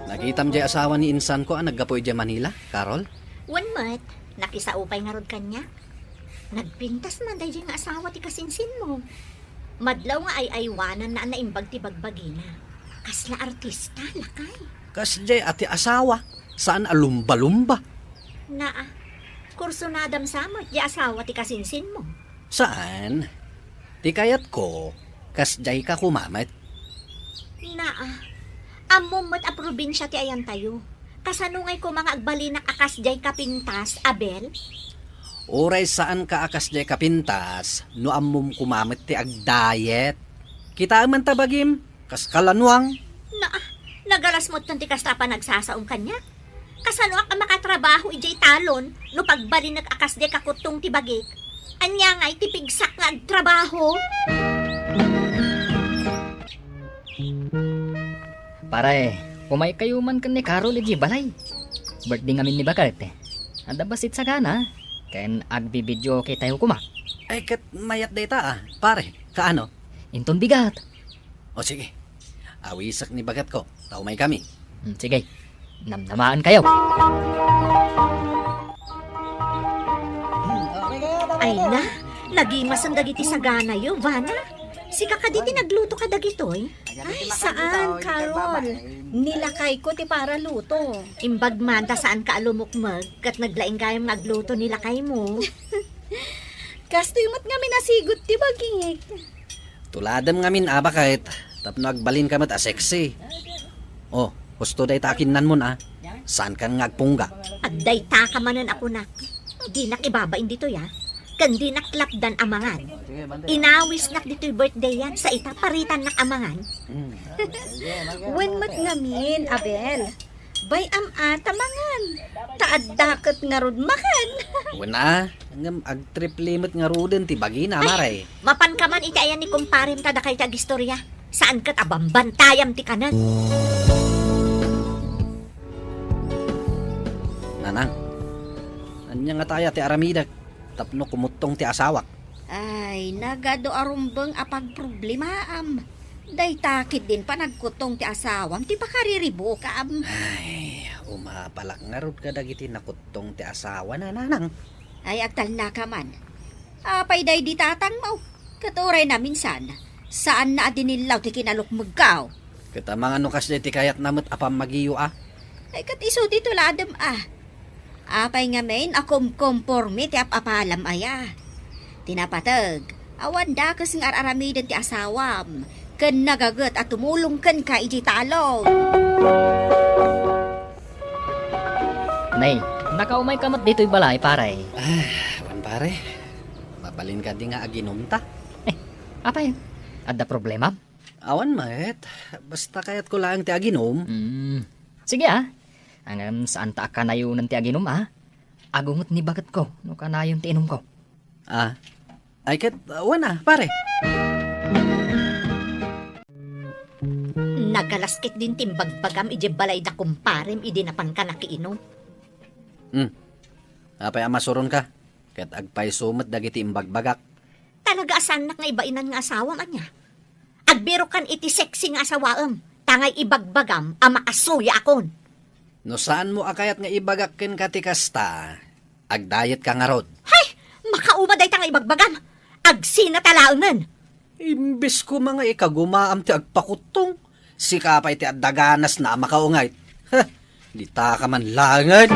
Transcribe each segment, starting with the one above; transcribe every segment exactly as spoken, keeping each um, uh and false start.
Nakitam jay asawa ni insanko a naggapu idiay Manila, Carol? Wen met, nakisao pay ngarud kaniak. Nagpintas man daydiay nga asawa ti kasinsinmo. Madlaw nga ay-aywananna a naimbag ti bagbagina. Kasla artista, lakay. Kasdiay a ti asawa, saan a lumba-lumba. Naa, kursunadam sa met diay asawa ti kasinsinmo. Saan? Ti kayatko, kasdiay ka koma met. Naa, ammom met a probinsia ti ayantayo. Kasano ngay koma nga agbalinak a kasdiay ka pintas, Abel? Uray saan ka a kasdiay ka pintas, no ammom koma met ti agdayet. Kitaem man ta bagim, kas kalanuang. Naa, nagalas met ti kasta a panagsasaom kaniak. Kasanoak a makatrabaho idiay talon no pagbalinek a kasdiay kakuttong ti bagik? Ania ngay ti pigsak nga agtrabaho? Pare, umaykayo man ken ni Carol idiay balay. Birthday ngamin ni baket. Adda bassit sagana, ken agbi-videoke tayo koma. Ay, ket mayat dayta, a, pare. Kaano? Inton bigat. O sige, awisek ni baket ko, ta umaykami. Hmm, sige. Namnamaankayo. Ay na, nagimasen dagiti saganayo, Vana. Sika kadi ti nagluto kadagitoy? Ay, saan, Carol. Ni lakayko ti paraluto. Imbag man ta saanka a lumukmeg ket naglaing gayam nga agluto ni lakaymo. Kastoy met ngamin a sigot ti bagik. Tuladem ngamin a baket tapno agbalinka met a sexy. O, husto dayta a kinnanmon a. Saankan nga agpungga. Agdaytaka manen a kunak. Dinak ibabain ditoy a. Ken dinak lapdan a mangan. Inawisnak ditoy birthday-an, sa ita paritannak a mangan. Wen met ngamin, Abel. Bay-am a ta mangan. Ta adda ket ngarud makan. Wen a, ngem agtriple met ngaruden ti bagina, mare. Mapanka man iti ayan ni kumparem ta dakay ti agistoria. Saan ket a bambantayam ti kanen. Nanang, ania ngata aya ti aramidek tapno kumuttong ti asawak? Ay, nagadu a rumbeng a pagproblemaam. Dayta ketdin panagkuttong ti asawam ti pakariribukam. Ay, umapalak ngarud kadagiti nakuttong ti asawana, Nanang. Ay, agtalnaka man. Apay daydi tatangmo? Ket uray naminsan, saanna a dinillaw ti kinalukmegko. Ket amangan no kasdiay ti kayatna met a pammagiyo a. Ay, ket isu ti tuladem a. Apay ngamin a kumkomporme ti ap-apalam aya? Ti napateg, awan dakes nga ar-aramiden ti asawam, ken nagaget a tumulong kenka idiay talon. Nay, nakaumayka met ditoy balay, pare. Ah, awan, pare. Mabalinka di nga aginom ta. Eh, apay? Adda problema? Awan met. Basta kayatko laeng ti aginom. Hmm. Sige, a. Ngem saanta a kanayonen ti aginom, a. Agunget ni baketko no kanayon ti inumko. A. Ay ket, wen a, pare. Nagalas ketdin ti imbagbagam idiay balay da kumparem idi napanka nakiinum. Hmm. Apay a masuronka? Ket agpayso met dagiti imbagbagak. Talaga a saannak nga ibainan nga asawam, ania? Agbirokan iti sexy nga asawaem, ta ngay ibagbagam a makasuyaakon. No saanmo a kayat nga ibagak kenka ti kasta, agdayetka ngarud. Hay! Makauma dayta nga ibagbagam! Agsinata laengen! Imbes koma nga ikagumaam ti agpakuttong, sika pay ti adda ganasna a makaungayt. Heh, ditaka man laengen!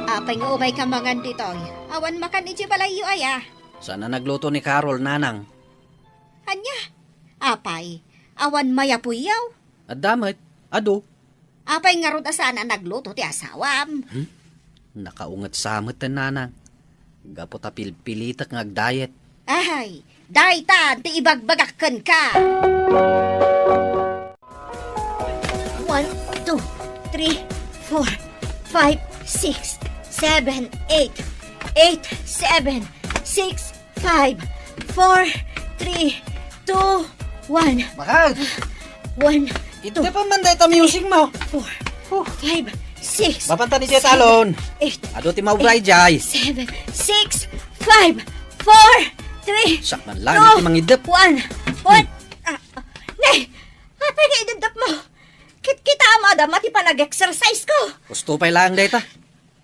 Apay nga umayka mangan ditoy? Awan makan idiay balayyo aya? Saan a nagluto ni Carol, Nanang. Ania? Apay, awan mayapuyaw? Adda met, adu. Apay ngarud a saan a nagluto ti asawam? Hmm? Nakaunget sa met, Nanang. Gapu ta pilpilitek nga agdayet. Ay, daytan ti ibagbagak kenka. One, two, three, four, five, six, seven, eight. Eight, seven, six, five, four, three, two, one. Bakal! One, two, Ito pa man dahil ta music mo. Four, Huh. Five, six, Mapanta ni Jet seven, Alon. Eight, Ado ti maubray, eight, Jay. Seven, six, five, four, three, Sakman lang, two, iti mangidep. One. One. Hmm. Ah, ah. Nay! Apay Dama ti panag-exercise ko. Husto pay laeng dayta.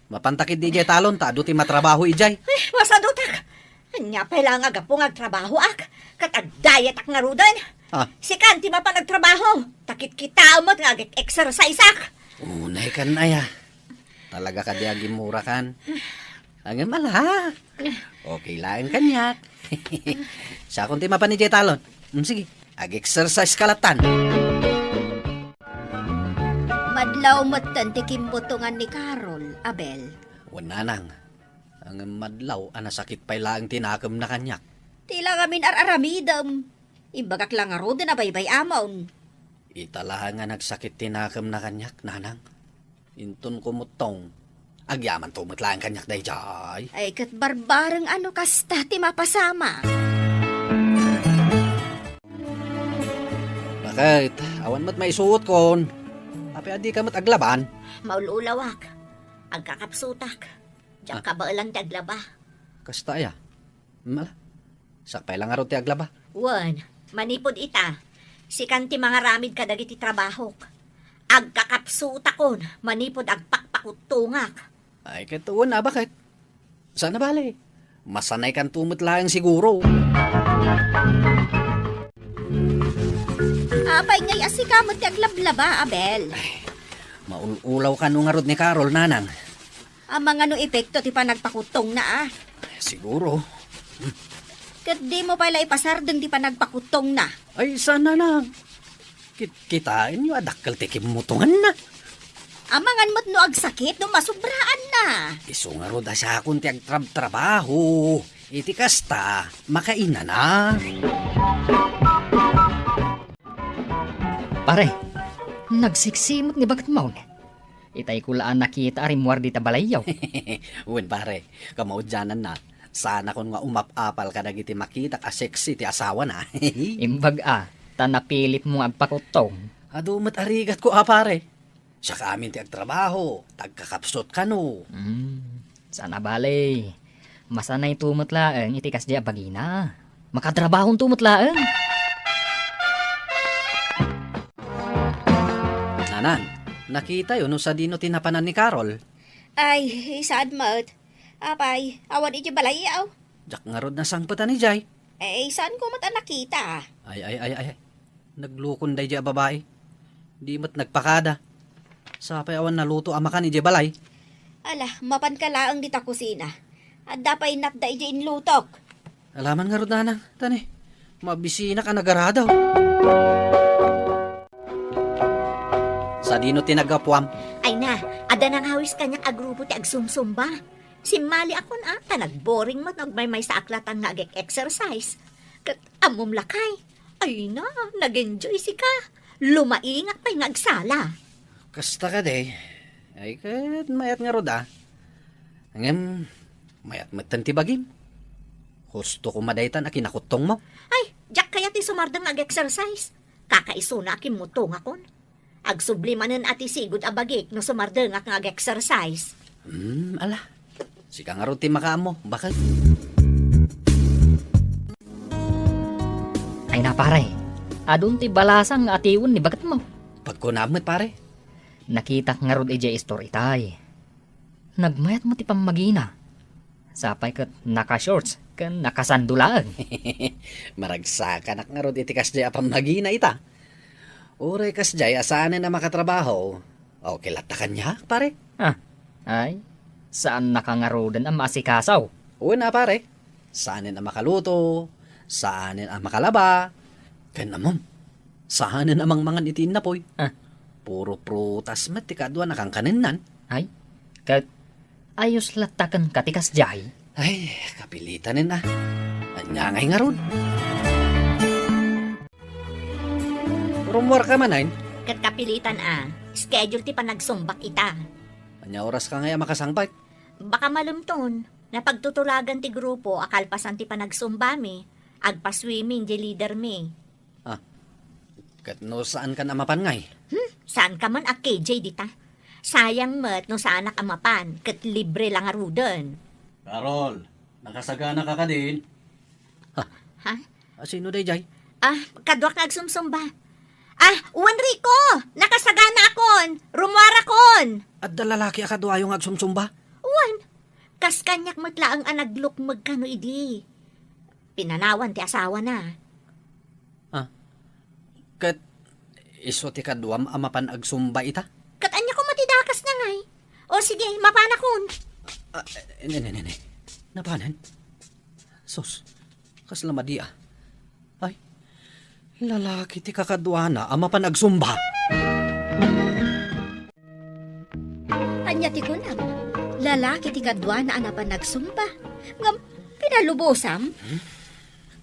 Mapantak idi idiay talon ta adu ti matrabaho idiay. Ay, masadutak. Ania pay laeng a gapu nga agtrabahoak, ket agdietak ngaruden. Ah. Sikan ti mapan agtrabaho, ta kitkitaem met nga ag-exerciseak. Unay kan aya. Talaga kadi a gimmurakan. Ngem ala. Okay laeng kaniak. Siakon ti mapan idiay talon. Mm, sige. Ag-exercise ka latan. Madlaw metten ti kimmutongan ni Carol, Abel. Wen, nanang. Ngem madlaw a nasakit pay laeng ti nakemna kaniak. Ti la ngamin ar-aramidem. Imbagak la ngaruden a baybay-amon. Ita laeng a nagsakit ti nakemna kaniak, nanang. Inton kumuttong, agyamanto met laeng kaniak daydiay. Ay, ket barbareng a no kasta ti mapasama. Bakit? Awan met maisuotkon. Apay a dika met aglaban? Maul-ulawak. Agkakapsutak. Diak Ah. kabaelan ti aglaba. Kasta aya? Mala. Sakbay la ngarud ti aglaba. Wen, manipud ita, sikan ti mangaramid kadagiti trabahok. Agkakapsutakon manipud agpakpakuttongak. Ay, ket wen a, bakit? Saan a bale? Masanaykanto met laeng siguro. Apay ngay a sika met ti aglablaba, Abel? Ay, maul-ulaw kano ngarud ni Carol, nanang. Amangan no epekto ti panagpakuttongna, a? Siguro. Ket dimo pay la ipasardeng ti panagpakuttongna. Ay, saan, nanang? Kit-, kitaenyo a dakkel ti kimmutonganna. Amangan met no agsakit no masubraanna. Isu ngarud a siakon ti agtrabtrabaho. Iti kasta, makainana. Pare, nagsiksimot ni baketmo. Itay ko la a nakita a rimmuar dita balayyo. Wen, pare, kamaudiananna, saanakon nga umap-apal kadagiti makitak a sexy ti asawana. Imbag a, ta napilitmo nga agpakuttong. Adu met a rigatko a, pare. Siak amin ti agtrabaho, ta agkakapsut kano. Hmm, saan a bale. Masanayto met laeng iti kasdiay a bagina. Makatrabahonto met laeng. Nanang, nakitayo no sadino ti napanan ni Carol? Ay, saan met. Apay, awan idiay balayyo. Diak ngarud nasangpetan idiay. Eh, saanko met a nakita. Ay, ay, ay, ay. Naglukon daydiay a babai. Di met nagpakada. Sapay awan naluto a makan idiay balay. Ala, mapanka laeng dita kusina. Adda pay natda idiay inlutok. Alaman ngarud, nanang, tani, mabisinak a nagaradaw. Sadino ti naggapuam? Ay na, adda nangawis kaniak a grupo ti agsumsumba. Simmaliakon a, ta nagboring met no agmaymaysaak latan nga ag-exercise. Ket ammom lakay, ay na, nag-enjoy sika. Lumaingak pay nga agsala. Kasta kadi, ay ket mayat ngarud a. Ngem, mayat metten ti bagim. Husto koma daytan a kinakuttongmo. Ay, diak kayat ti sumardeng nga ag-exercise. Kakaisuna a kimmutongakon. Agsubli manen a ti sigud a bagik no sumardengak nga ag-exercise. Hmm, ala. Sika ngarud ti makaammo, bakit? Ay na, pare. Adun ti balasang nga atiwen ni baketmo. Pagkunam met, pare. Nakitak ngarud idiay istor itay. Nagmayat met ti pammagina. Sapay ket naka-shorts ken nakasando laeng. Maragsakanak ngarud iti kasdiay a pammagina ita. Uray kasdiay a saanen a makatrabaho, okay latta kaniak, pare. Ah, ay, saannaka ngaruden a maasikaso. Wen a, pare. Saanen a makaluto, saanen a makalaba, ken ammom, saanen a mangmangan iti innapoy. Ah. Puro prutas met ti kaduan a kankanennan. Ay, ket ayos latta kenka ti kasdiay? Ay, kapilitanen a. Ania ngay ngarud? Rummuarka manen? Ket kapilitan a. Schedule ti panagsumbak ita. Ania oraska ngay a makasangpet? Baka malemton. Napagtutulagan ti grupo a kalpasan ti panagsumbami. Agpa-swimming di leader mi. Ah, ket no saankan a mapan ngay? Hmm, saanka man a K J dita. Sayang met no saanak a mapan, ket libre la ngaruden. Carol, nakasaganaka kadin? Ha? Ha? Ah, sino daydiay? Ah, kaduak nga agsumsumba. Ah, wen Rico! Nakasaganaakon! Adda lalaki a kaduayo nga agsumsumba? Wen, kas kaniak met laeng a naglukmeg kano idi. Pinanawan ti asawana. Ah, ket isu ti kaduam a mapan agsumba ita? Ket ania koma ti dakesna ngay? O sige, mapanakon. Ah, ne, ne, ne, ne. Napanen? Sus, kasla madi a. Ay, lalaki ti kakaduana a mapan agsumba. Ania ti kunam? Lalaki ti kaduana a napan agsumba. Ngem pinalubosam? Hmm?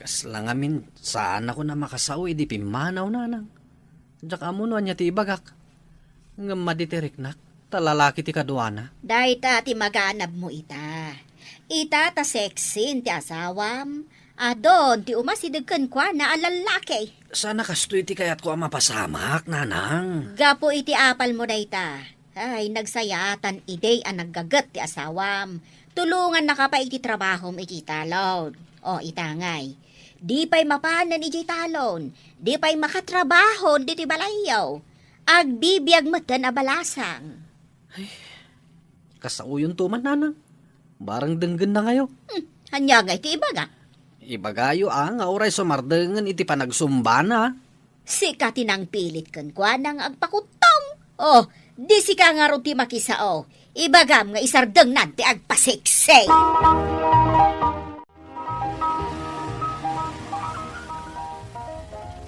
Kasla ngamin, saanakon a makasao idi pimmanaw, nanang. Diak ammo no ania ti ibagak. Ngem madi ti riknak, ta lalaki ti kaduana. Dayta ti maganabmo ita. Ita ta sexy ti asawam. Adun ti umasideg kenkuana a lallaki. Sana kastoy ti kayatko a mapasamak, nanang. Gapu iti apalmo dayta. Ay, nagsayaatan idi a naggaget ti asawam. Tulongannaka pay iti trabahom iti talon. O, ita ngay. Di pay mapanen iti talon. Di pay makatrabaho diti balayyo. Agbibiag metten a balasang. Ay, kasaoyonto man, nanang. Barang denggenna ngayo. Hmm, ania ngay ti ibaga? Ibagayo a nga uray sumardengen iti panagsumbana. Sika ti nangpilit kenkuana nga agpakuttong. Oh, di sika ngarud ti makisao. Ibagam nga isardengnan ti agpaseksi.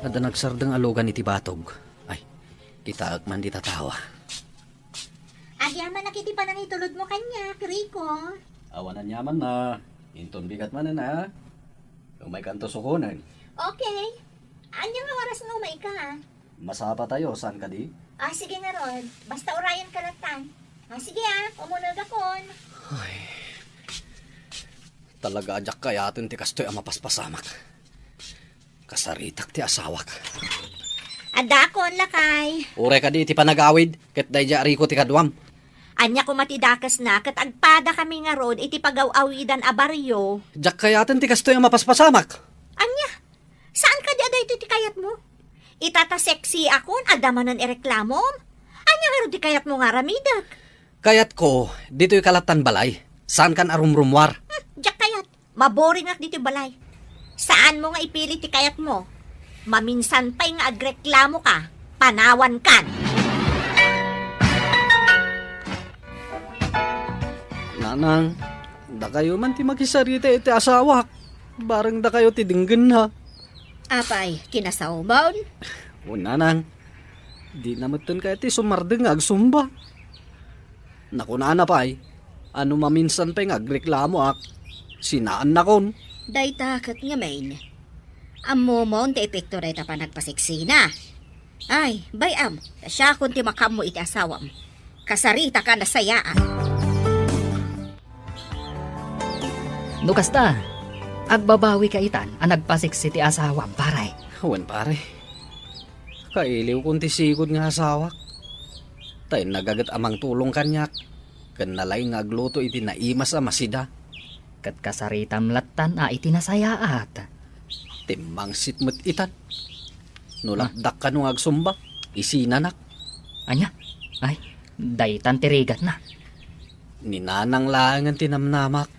Adda nagsardeng a lugan iti batog. Ay, kitaek man dita tawa. Agyamanak iti panangitulodmo kaniak, Rico. Awan aniamanna. Inton bigat manen, a. Umaykanto sukonen. Okay. Ania nga oras nga umayka? Masapatayo, saan kadi? Ah, sige ngarud. Basta urayenka lattan. Ah, sige, ah. Umunegakon. Ay. Talaga a diak kayaten ti kastoy a mapaspasamak. Kasaritak ti asawak. Addaakon, lakay. Uray kadi iti panagawid, ket daydiay a Rico ti kaduam. Ania koma ti dakesna, ket agpadakami ngarud iti pagaw-awidan a barrio. Diak kayaten ti kastoy a mapaspasamak. Ania? Saan kadi a daytoy ti kayatmo? Ita ta sexy akon, adda manen ireklamom? Ania ngarud ti kayatmo nga aramidek? Kayatko, ditoy ka lattan balay. Saankan a rumrumuar. Hmm, diak kayat. Maboringak ditoy balay. Saanmo nga ipili ti kayatmo. Maminsan pay nga agreklamoka, panawankan. Nanang, dakayo man ti makisarita iti asawak. Barang dakayo ti denggenna. Apay, kinasaomon? Wen, nanang. Dina metten kayat ti sumardeng nga agsumba. Nakunana pay, a no maminsan pay nga agreklamoak, sinaannakon. Dayta ket ngamin. Ammomon ti epekto dayta panagpaseksina. Ay, bay-am, ta siakon ti makaammo iti asawam. Kasarita ka nasayaan. No kasta, agbabawi ka itan a nagpaseksi ti asawam, pare. Wen, pare. Kailiwkon ti sigud nga asawak. Ta innagaget a mangtulong kaniak, ken nalaing nga agluto iti naimas a masida. Ket kasaritam lattan a iti nasayaat. Timmangsit met itan. No Ah. Lapdak kano nga agsumba, isinanak. Ania? Ay, daytan ti rigatna. Ni Nanang laengen ti namnamak.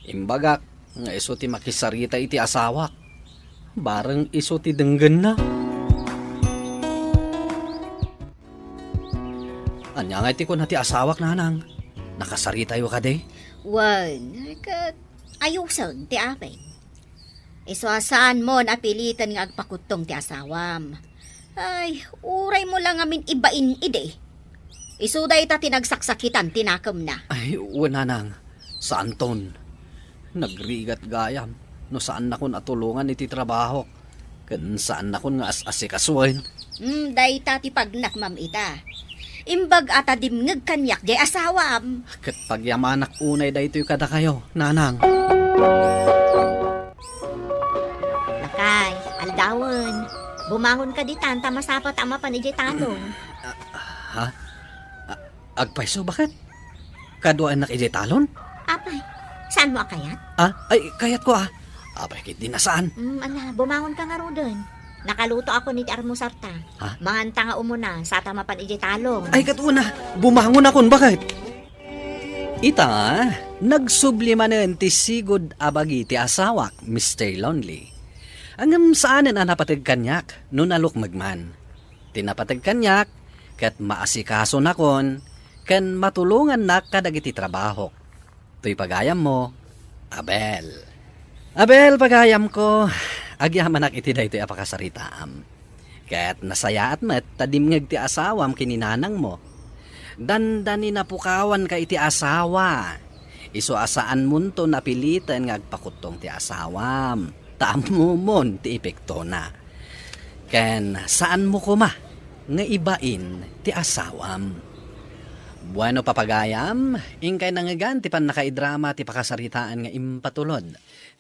Imbagak nga isu ti makisarita iti asawak. Bareng isu ti denggenna. Ania ngay ti kuna ti asawak, Nanang? Nakasaritayo kadi? Wen, ket ayusen ti amin. Isu a saanmon a piliten nga agpakuttong ti asawam. Ay, uraymo la ngamin ibain idi. Isu dayta ti nagsaksakitan ti nakemna. Ay, wen, Nanang. Saanton. Nagrigat gayam no saannakon a tulongan iti trabahok, ken saannakon nga as-asikasuen. Hmm, dayta ti pagnakmam ita. Imbag a ta dimngeg kaniak diay asawam. Ket pagyamanak unay daytoy kadakayo, Nanang. Lakay, aldawen. Bumangon ka ditan ta masapata a mapan idiay talon. Ah, ha? Ah, agpayso, baket? Kaduaennak idiay talon? Apay, saanmo a kayat? Ah, ay, kayatko, ah. Apay, ket di na saan. Hmm, ala, bumangon ka ngaruden. Nakalutoakon iti almusarta. Ha? Manganta nga umuna, sata mapan idiay talong. Ay, ket una, bumangonakon, baket. Ita, nagsubli manen ti sigud a bagi ti asawak, Mister Lonely. Ngem saanen a napateg kaniak no nalukmeg man. Ti napateg kaniak, ket maasikasonakon ken matulongannak kadagiti trabahok. Toy pagayammo, Abel. Abel, pagayamko, agyamanak iti daytoy a pakasaritaam. Ket nasayaat met ta dimngeg ti asawam ken ni nanangmo. Dandani napukawanka iti asawa. Isu a saanmonto napiliten nga agpakuttong ti asawam, ta ammomon ti epektona. Ken saanmo koma nga ibain ti asawam. Bueno, papagayam, inkay nangngegan ti pannakaidrama ti pakasaritaan nga impatulod.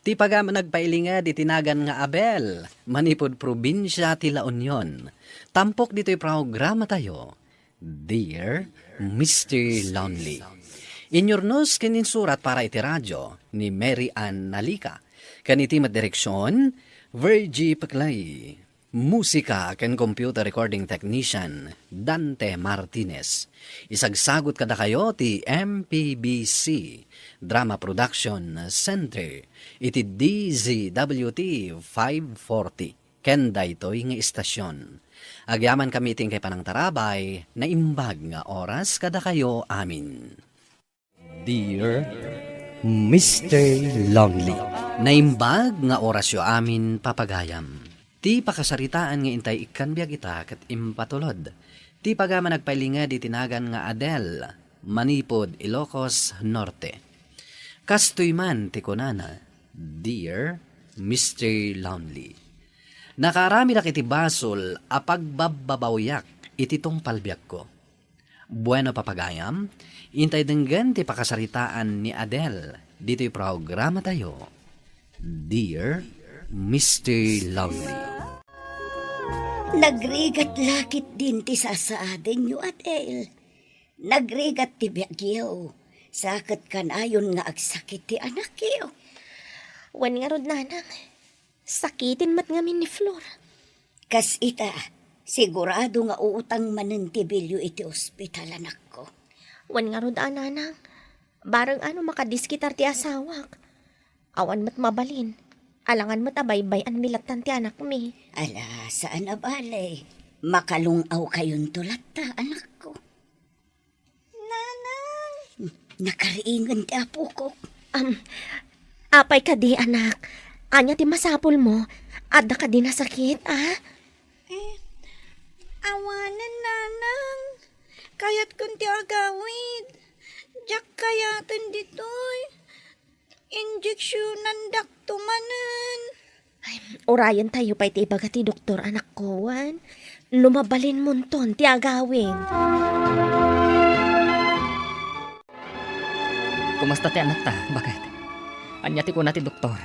Ti pagayam a nagpailinged iti nagan nga Abel, manipud probinsia ti La Union. Tampok ditoy programatayo, Dear Mister Lonely. Inyurnos ken insurat para iti radio ni Mary Ann Nalica. Ken iti met direksion, Virgie Peclay. Musika ken computer recording technician, Dante Martinez. Isagsagot kadakayo ti M P B C Drama Production Center iti D Z W T five forty. Ken daytoy nga istasyon. Agyamankami iti inkay panangtarabay, naimbag nga oras kadakayo amin. Dear Mister Lonely. Naimbag nga orasyo amin, papagayam. Ti pakasaritaan nga intay ikkan biag ita ket impatulod. Ti pagayam a nagpailinged iti nagan nga Adele, manipud Ilocos Norte. Kastoy man ti kunana, Dear Mister Lonely. Nakaaramidak iti basol a pagbabbabawiak iti tungpal biagko. Bueno, papagayam, intay denggen ti pakasaritaan ni Adele ditoy programatayo, Dear Mister Lonely. Nagrigat la ketdin ti sasaadenyo, Adele. Nagrigat ti biagyo. Sa ket kanayon nga agsakit ti anakyo. Wen ngarud, nanang, sakiten met ngamin ni Flor. Kas ita, sigurado nga uutang manen ti bilyo iti ospital, anakko. Wen ngarud a, nanang, bareng a no makadiskitar ti asawak. Awan met mabalin. Alangan met a baybay-anmi lattan ti anakmi. Ala, saan a bale. Makalung-awkayonto latta, anakko. Nanang! Nakariingen ti apokok. Am, apay kadi, anak? Ania ti masapulmo? Adda kadi nasakit, a? Eh, awanen, nanang. Kayatkon ti agawid. Diak kayaten ditoy. Injeksionandakto manen. Ay, urayentayo pay ti ibaga ti doktor, anakko, wen no mabalinmonton ti agawid. Kumusta ti anakta, baket? Ania ti kuna ti doktor?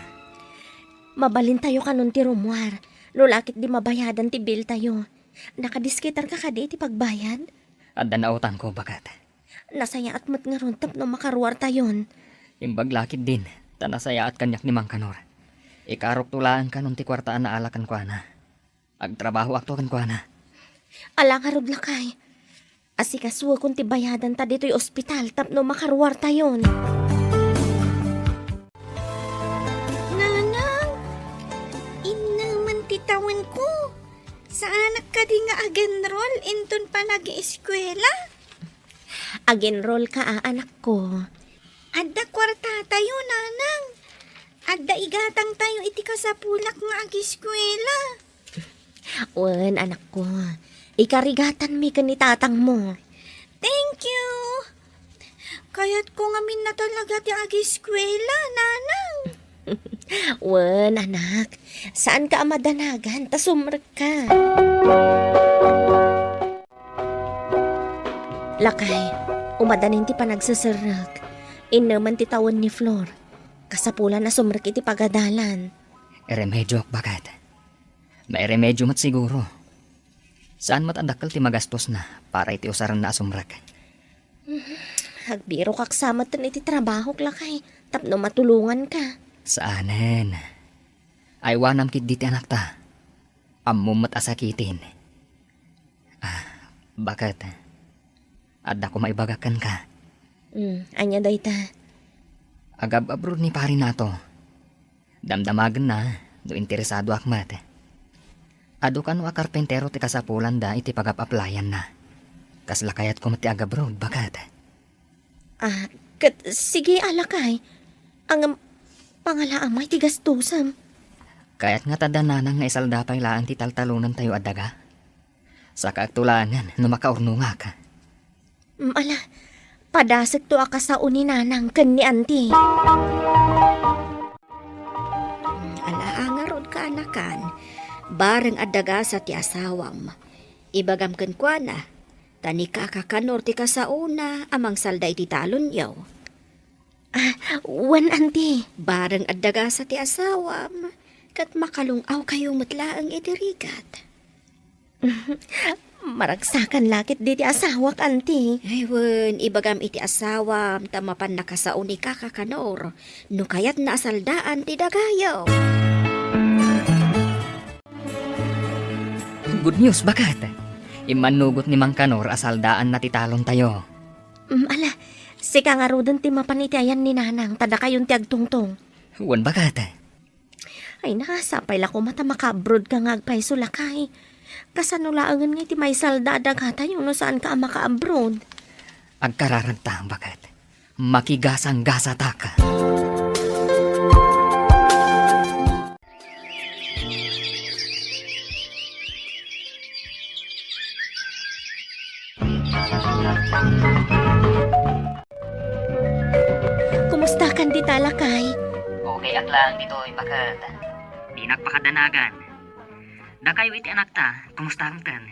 Mabalintayo kanon ti rummuar, no la ketdi mabayadan ti billtayo. Nakadiskitarka kadi iti pagbayad? Adda nautangko, baket. Nasayaat met ngarud tapno makaruartayon. Imbag la ketdin, ta nasayaat kaniak ni Mangkanor. Ikarokto laeng kanon ti kuarta a naala kenkuana. Agtrabahoakto kenkuana. Ala ngarud, lakay. Asikasuekon ti bayadanta ditoy ospital tapno makaruartayon. Nanang, innemen ti tawenko. Saanak kadi nga agenrol inton panagieskuela? Agenrolka a, anakko. Adda kuartatayo, nanang. Adda igatangtayo iti kasapulak nga agiskuela. Wen, anakko. Ikarigatanmi ken ni tatangmo. Thank you. Kayatko ngamin a talaga ti agiskuela, nanang. Wen, anak. Saanka a madanagan ta sumrekka. Lakay, umadanin ti panagseserrek. Innemen ti tawen ni Flor. Kasapulan a sumrek iti pagadalan. Iremedioak, baket. Mairemedio met siguro. Saan met a dakkel ti magastosna para iti usarenna a sumrek. Agbirokak sa metten iti trabahok, lakay, tapno matulonganka. Saanen. Aywanam ketdi ti anakta. Ammom met a sakitin. Ah, baket? Adda koma ibagak kenka. Hmm, ania dayta? Agab-abrod ni Pari Nato. Damdamagenna no interesadoak met. Adu kano a karpentero ti kasapulanda iti pagap-aplayanna. Kasla kayatko met ti agabroad, baket? Ah, ket sige a lakay. Ngem pangalaam ti gastosem. Kayat nga ta da nanang nga isalda pay laeng ti taltalonentayo a daga? Sakaakto laengen no makaurnongak. Mm, ala, padasekto a kasao ni nanang ken ni anti. Ala, ngarud, kaanakan, bareng adda gasa ti asawam. Ibagam kenkuana, ta ni Kaka Kanor ti kasaona a mangsalda iti talonyo. Ah, wen, anti. Bareng adda gasa ti asawam, ket makalung-awkayo met laeng iti rigat. Maragsakan la ket diti asawak, anti. Ay, wen, ibagam iti asawam ta mapan nakasao ni Kaka Kanor no kayatna a saldaan ti dagayo. Good news, baket. Immannugot ni Mang Kanor a saldaanna ti talontayo. Mm, ala, sika ngaruden ti mapan iti ayan ni Nanang, ta dakayon ti agtungtong. Wen, baket. Ay, nasapay la koma ta makaabroad ka nga agpayso, lakay. Kasano laengen nga iti maisalda a dagatayo no saanka a makaabroad? Agkararagta, baket. Makigasanggasatak. Kumustakan dita, lakay? Okay ak laeng ditoy, baket. Dinak pakadanagan. Dakayo iti anakta, kumustakankan?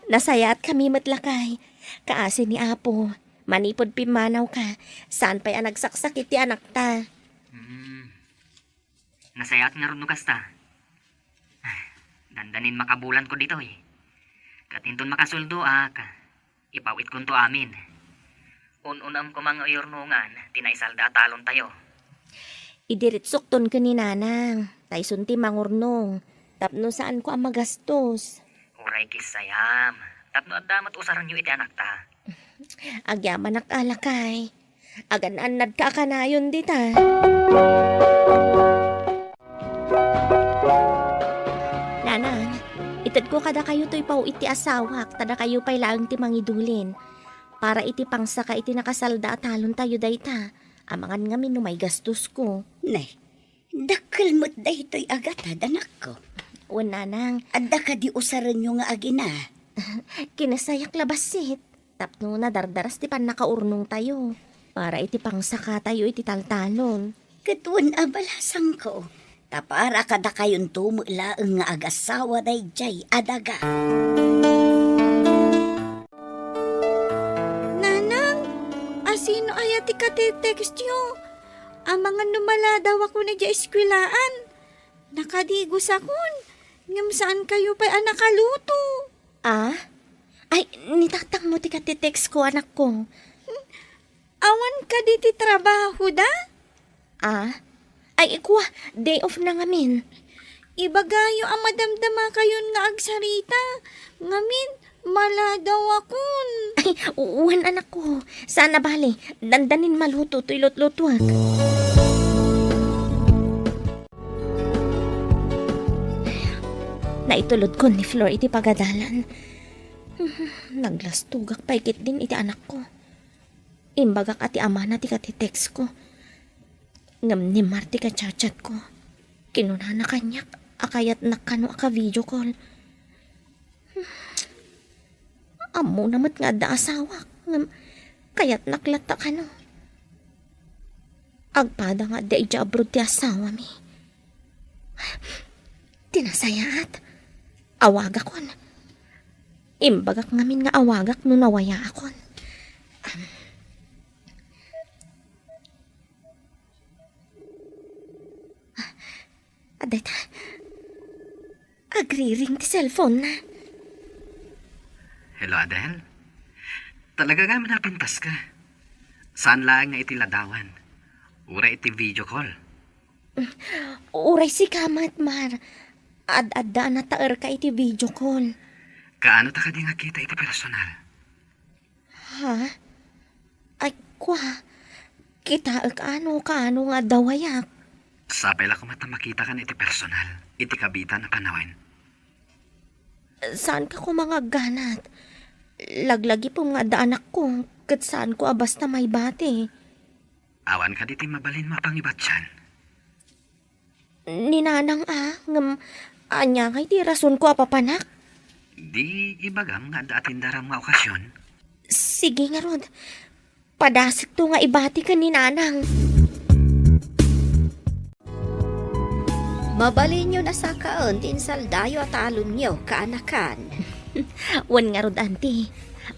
Nasayaatkami met, lakay. Kaasi ni Apo, manipud pimmanawka, saan pay a nagsaksakit ti anakta. Hmm. Nasayaat ngarud no kasta. Dandanin makabulanko ditoy. Ket inton makasuldoak, ipawitkonto amin. Un-unam koma nga uyurnongan ti naisalda a talontayo. Idiritsokton ken ni Nanang, ta isun ti mangurnong, tapno saanko a magastos. Uray kissayam, tapno adda met usarenyo iti anakta. Agyamanak a lakay. Agan-annadka a kanayon dita. Nanang, itedko kadakayo toy paw-it ti asawak, ta dakayo pay laeng ti mangidulin. Para iti pangsaka iti nakasalda a talontayo dayta, amangan ngamin no maigastosko. Ne, dakkel met daytoy a gatad, anakko. Wen, Nanang. Adda kadi usarenyo nga agina? Kinasayak la bassit. Tapno nadardaras ti pannakaurnongtayo para iti pangsakatayo iti taltalon. Ket wen a balasangko, ta para kadakayonto met laeng nga agassawa daydiay a daga. Nanang, asino aya ti katitextyo? Amangan no maladawakon idiay eskuelaan. Nakadigosakon, ngem saankayo pay a nakaluto. Ah? Ay, ni tatangmo ti katitextko, anakko. Awan kadi ti trabahoda? Ah? Ay, kua, day off na ngamin. Ibagayo a madamdamakayon nga agsarita. Ngamin, maladawakon. Ay, wen, anakko. Saan a bale, dandanin maluto toy lutlutuak. Naitulodkon ni Flor iti pagadalan. Naglastogak pay ketdin iti anakko. Imbagak a ti amana ti katitextko. Ngem ni Mar ti kachatchatko. Kinunana kaniak a kayatnak kano a ka-video call. Ammona met nga adda asawak, ngem kayatnak latta kano. Agpada nga adda idiay abroad ti asawami. Ti nasayaat, awagakon. Imbagak ngamin nga awagak no nawayaakon. Am. Adda ita. Agriring ti cellphone na. Hello, Adel? Talaga nga manapintas ka. Saan laeng nga iti ladawan. Uray iti video call. Uray sika met, Mar. Ad-adda a nataerka iti video call. Kaano ta kadi nga kita iti personal? Ha? Ay, kua, kitaek ano kaano nga adda wayak. Sapay la koma ta makitakan iti personal, iti kabitan a panawen. Saanka koma nga agganat. Laglagipem nga adda anakko, ket saanko a basta maibati. Awan kadi ti mabalinmo a pangibatian? Ni nanang a, ngem ania ngay ti rasonko a papanak? Di ibagam nga adda atendaram nga okasion? Sige ngarud, padasekto nga ibati ken ni nanang. Mabalinyo a sakaen ti insaldayo a talonyo, kaanakan. Wen ngarud, anti,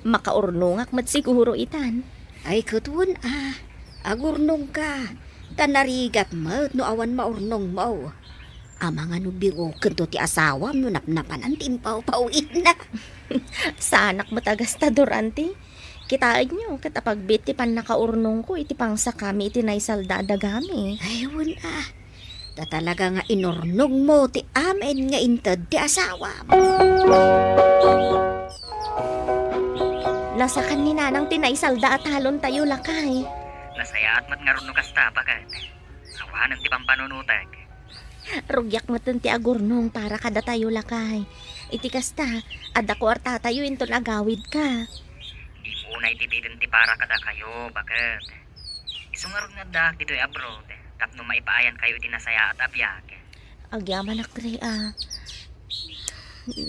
makaurnongak met siguro itan. Ay, ket wen a, agurnongka, ta narigat met no awan maurnongmo. Amangan no birokento ti asawam no napnapanan ti impawpawitna. Saanak met a gastador, anti. Kitaenyo, ket apagbiit ti pannakaurnongko iti pangsakami iti naisalda a dagami. Ay, wen a. Ta talaga nga inurnongmo ti amin nga inted ti asawam. Nasakan ni nanang ti naisalda a talontayo, lakay. Nasayaat met ngarud no kasta, baket. Awanen ti pampanunotek. Rugiak metten ti agurnong para kadatayo, lakay. Iti kasta, adda kuartatayo inton agawidka. Dimo unay tipiden ti para kadakayo, baket. Isu ngarud nga addaak ditoy abroad, tapno maipaayankayo iti nasayaat a biag. Agyamanak, Ray, a.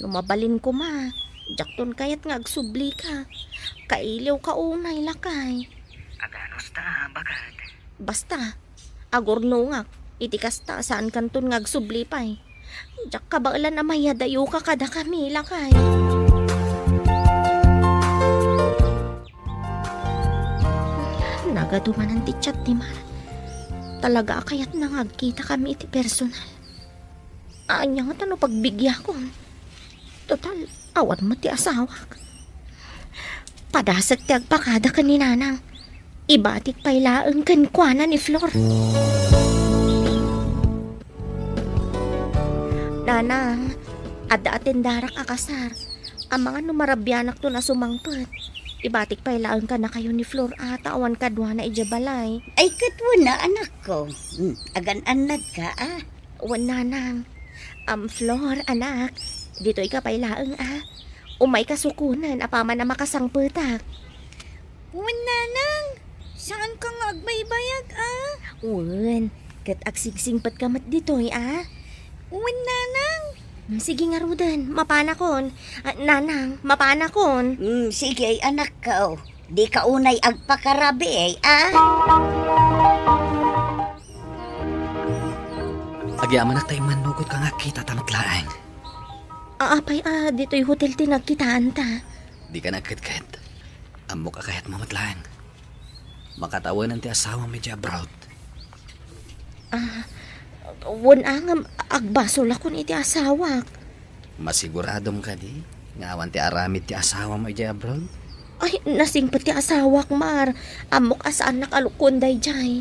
No mabalin koma, diakton kayat nga agsublika. Kailiwka unay, lakay. Aganos ta, baket. Basta, agurnongak. Iti kasta, saankanton nga agsubli pay. Diak kabaelan a mayadayoka kadakami, lakay. Nagadu manen ti chat ni Mar. Talaga a kayatna nga agkitakami iti personal. Ania ngata no pagbigyakon? Total, awan met ti asawak. Padasek ti agpakada ken ni Nanang. Ibatik pay laeng kenkuana ni Flor. Nanang, adda atendarak a kasar. Amangan no marabianakton a sumangpet. Ibatik pay laeng kadakayo ni Flor a ta awan kaduana idiay balay. Ay, ket wen a, anakko. Hmm, agan-annadka, a? Wen, Nanang. Am, Flor, anak, ditoyka pay laeng, a? Umayka sukonen apaman a makasangpetak. Wen, Nanang, saanka nga agbaybayag, a? Wen, ket agsingsingpetka met ditoy, a? Wen, Nanang. Mm, sige ngaruden, mapanakon. A, Nanang, mapanakon. Mm, sige, anakko. Dika unay agpakarabii, a? Agyamanak ta immannugotka nga agkitata met laeng. Apay a ditoy hotel ti nagkitaanta? Dika nagketket. Ammok a kayatmo met laeng. Makatawenan ti asawam idiay abroad. A, wen a ngem agbasolakon iti asawak. Masiguradom kadi nga awan ti aramid ti asawam idiay abroad? Ay, nasingpet ti asawak, Mar. Ammok a saannak a lukoen daydiay.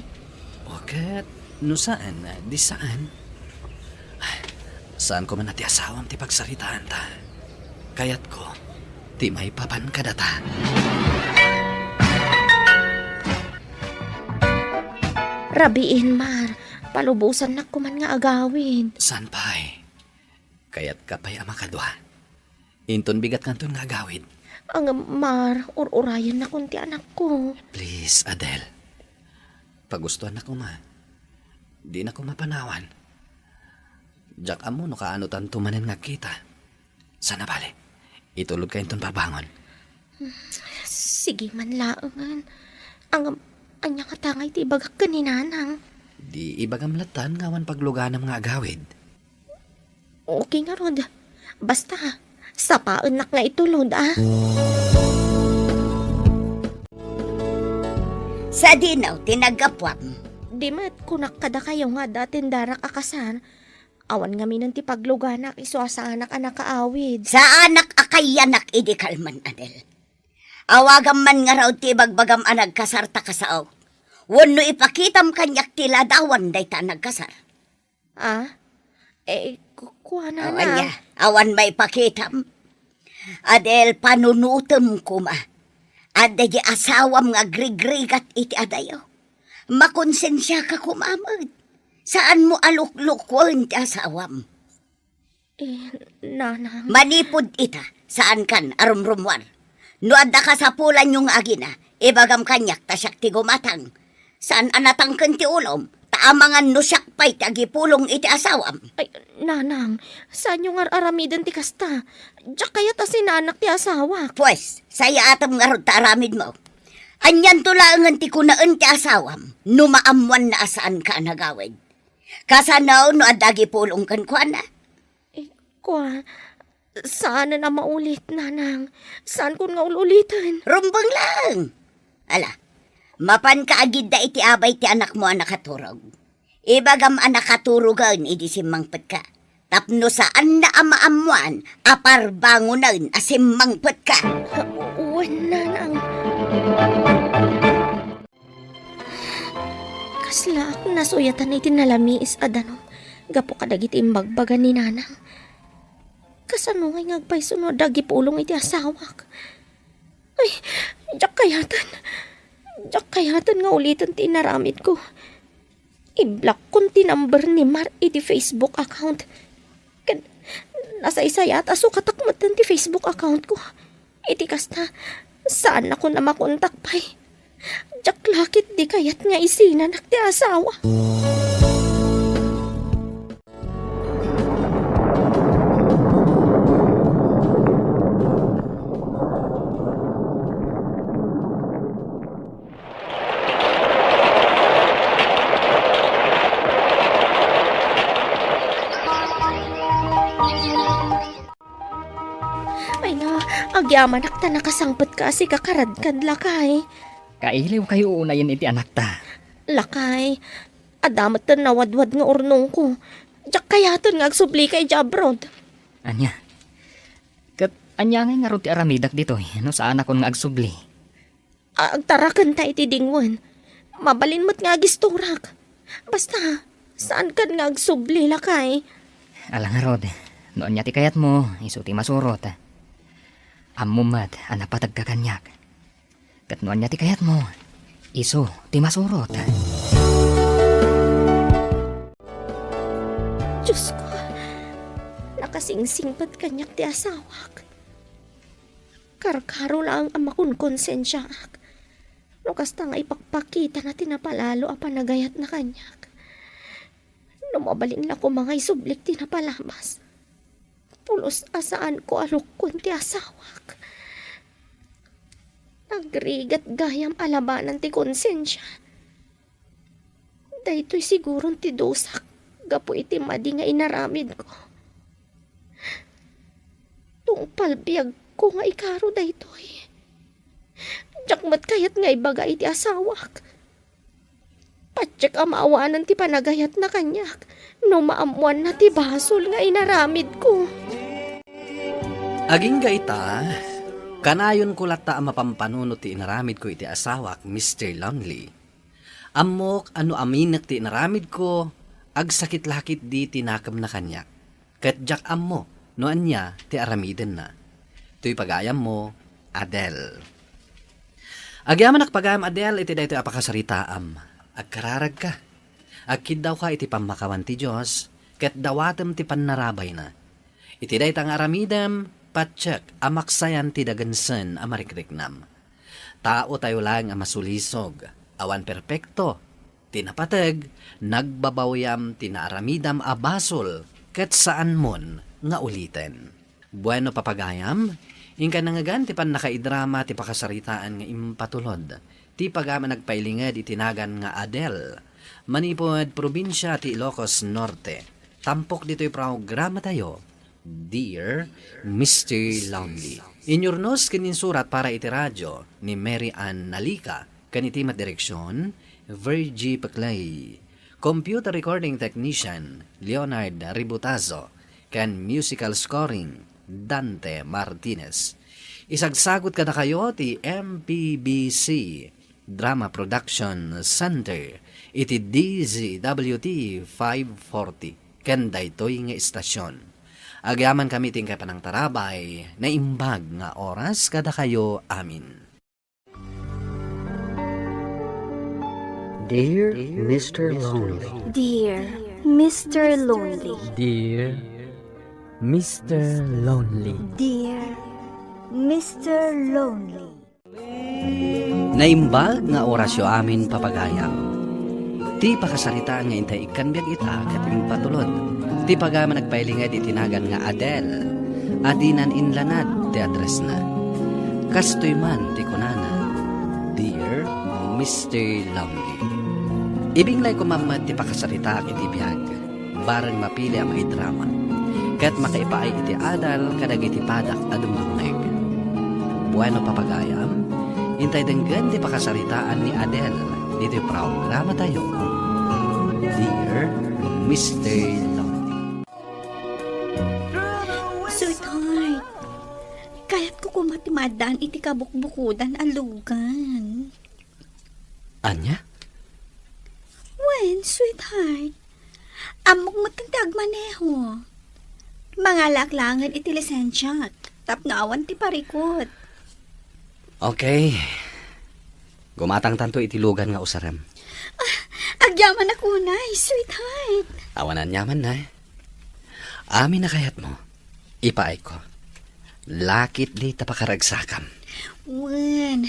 O ket, no saan, di saan. Ay, saan ko man a ti asawam ti pagsaritaanta. Kayatko ti maipapan kadata. Rabiin, Mar. Palubosannak koman nga agawid. Saan pay? Kayatka pay a makadua. Inton bigatkanton nga agawid. Ngem, Mar, ur-urayennakon ti anakko. Please, Adel. Pagustoannak koma. Dinak koma panawan. Diak ammo no kaanotanto manen nga agkita. Sana bale, itulodka inton pabangon. Sige man laengen. Ngem, ania ngata ngay ti ibagak ken ni Nanang? Di ibagam lattan nga awan pagluganam nga agawid. Okay ngarud. Basta, sapaennak nga itulod, a. Sadino ti naggapuam? Di met, kunak kadakayo nga adda atendarak a kasar. Awan ngaminen ti pagluganak isu a saanak a nakaawid. Saanak a kayanak idi kalman, Adel. Awagam man ngarud ti ibagbagam a nagkasar ta kasao. Wenno ipakitam kaniak ti ladawan dayta a nagkasar. A? Eh, Kuana. Awan na. Ania, awan maipakitam. Adel, panunutem koma. Adda di asawam nga agrigrigat iti adayo. Makonsensiaka koma met. Saan mo a luklukuen ti asawam. Eh, nanang. Manipud ita, saankan a rumrumuar. No adda kasapulanyo nga agina, ibagam kaniak ta siak ti gumatang. Saan a natangken ti ulom, ta amangan no siak pay ti agipulong iti asawam. Ay, nanang, saanyo nga ar-aramiden ti kasta. Diak kayat a sinaanak ti asawak. Pues, sayaatem ngarud ta aramidmo. Anianto laengen ti kunaen ti asawam no maammoanna a saanka a nagawid? Kasano no adda agipulong kenkuana? Eh, kua, saanen a maulit, nanang. Saankon nga ul-uliten. Rumbeng laeng. Ala, mapanka agidda iti abay ti anakmo a nakaturog. Ibagam a nakaturogen idi simmangpetka. Tapno saanna a maammoan a parbangonen a simmangpetka. Wen, nanang. Kaslaak nasuyatan iti nalamiis a danum gapu kadagiti imbagbaga ni nanang. Kasano ngay nga agpayso no adda agipulong iti asawak? Ay, diak kayaten. Diak kayaten nga uliten ti inaramidko. Iblokkon ti number ni Mar iti Facebook account. Ken nasaysayaat a sukatak metten ti Facebook account ko. Iti kasta, saannakon a makontak pay. Diak la ketdi kayat nga isinanak ti asawa. Ay na, agyamanak ta nakasangpetka a sika karadkan, lakay. Kailiwkayo unayen iti anakta. Lakay, adda metten nawadwad nga urnongko. Diak kayaten nga agsublika idiay abroad. Ania? Ket ania ngay ngarud ti aramidak ditoy no saanakon nga agsubli? Agtarakenta iti dingwen. Mabalin met nga agistorak. Basta, saankan nga agsubli, lakay. Ala ngarud, no ania ti kayatmo, isu ti masurot. Ammom met a napategka kaniak. Ket no ania ti kayatmo, isu ti masurot. Diosko, nakasingsingpet kaniak ti asawak. Karkaro laeng a makonkonsensiaak no kasta nga ipakpakitana ti napalalo a panagayatna kaniak. No mabalin la koma nga isublik ti napalabas, pulos a saanko a lukkuen ti asawak. Agrigat gayam a labanan ti konsensia. Daytoy siguron ti dusak gapu iti madi nga inaramidko. Tungpal biagko nga ikaro daytoy. Diak met kayat nga ibaga iti asawak. Patiek a maawanan ti panagayatna kaniak no maammoanna ti basol nga inaramidko. Agingga ita, kanayonko latta a mapampanunot ti inaramidko iti asawak, Mister Lonely. Ammok a no aminek ti inaramidko, agsakit la ketdi ti nakemna kaniak, ket diak ammo no ania ti aramidenna. Toy pagayammo, Adele. Agyamanak pagayam, Adele, iti daytoy a pakasaritaam. Agkararagka. Agkiddawka iti pammakawan ti Dios, ket dawatem ti pannarabayna. Iti dayta nga aramidem, patiek a maksayan ti dagensen a marikriknam. Taotayo laeng a masulisog, awan perpekto. Ti napateg, nagbabawyam ti naaramidam a basol ket saanmon nga uliten. Bueno, papagayam, inka nangngegan ti pannakaidrama ti pakasaritaan nga impatulod ti pagayam a nagpailinged iti nagan nga Adele, manipud probinsia ti Ilocos Norte. Tampok ditoy programatayo, Dear Mister Lonely. Inyurnos ken insurat para iti radio ni Mary Ann Nalica, ken iti met direksion, Virgie Peclay. Computer recording technician, Leonard Ributazo, ken musical scoring, Dante Martinez. Isagsagut kadakayo ti M P B C Drama Production Center iti D Z W T five forty. ken daytoy nga istasion. Agyamankami ti inkay panangtarabay, naimbag nga oras kadakayo amin. Dear Mister Lonely. Dear Mister Lonely. Dear Mister Lonely. Dear Mister Lonely. Naimbag nga orasyo amin, papagayam. Ti pakasaritaan nga intay ikkan biag ita ket impatulod ti pagayam a nagpailinged iti nagan nga Adele a dinan inlanad ti addressna. Kastoy man ti kunana, "Dear Mister Lonely." Ibinglayko man met ti pakasaritaak iti biag. Bareng mapili a maidrama, ket makaipaay iti adal kadagiti padak a dumdumngeg. Bueno, papagayam, intay denggen ti pakasaritaan ni Adele ditoy programatayo, Dear Mister Lonely. Sweetheart, kayatko koma ti maaddaan iti kabukbukodan a lugan. Ania? Wen, sweetheart. Ammok metten ti agmaneho. Mangalaak laengen iti lisensiak tapno awan ti parikut. Okay. Gumatangtanto iti lugan nga usarem. Ah, agyamanak unay, sweetheart. Awan aniaman, nay. Amin a kayatmo, ipaayko. Lakit di ta pakaragsakam. Wen,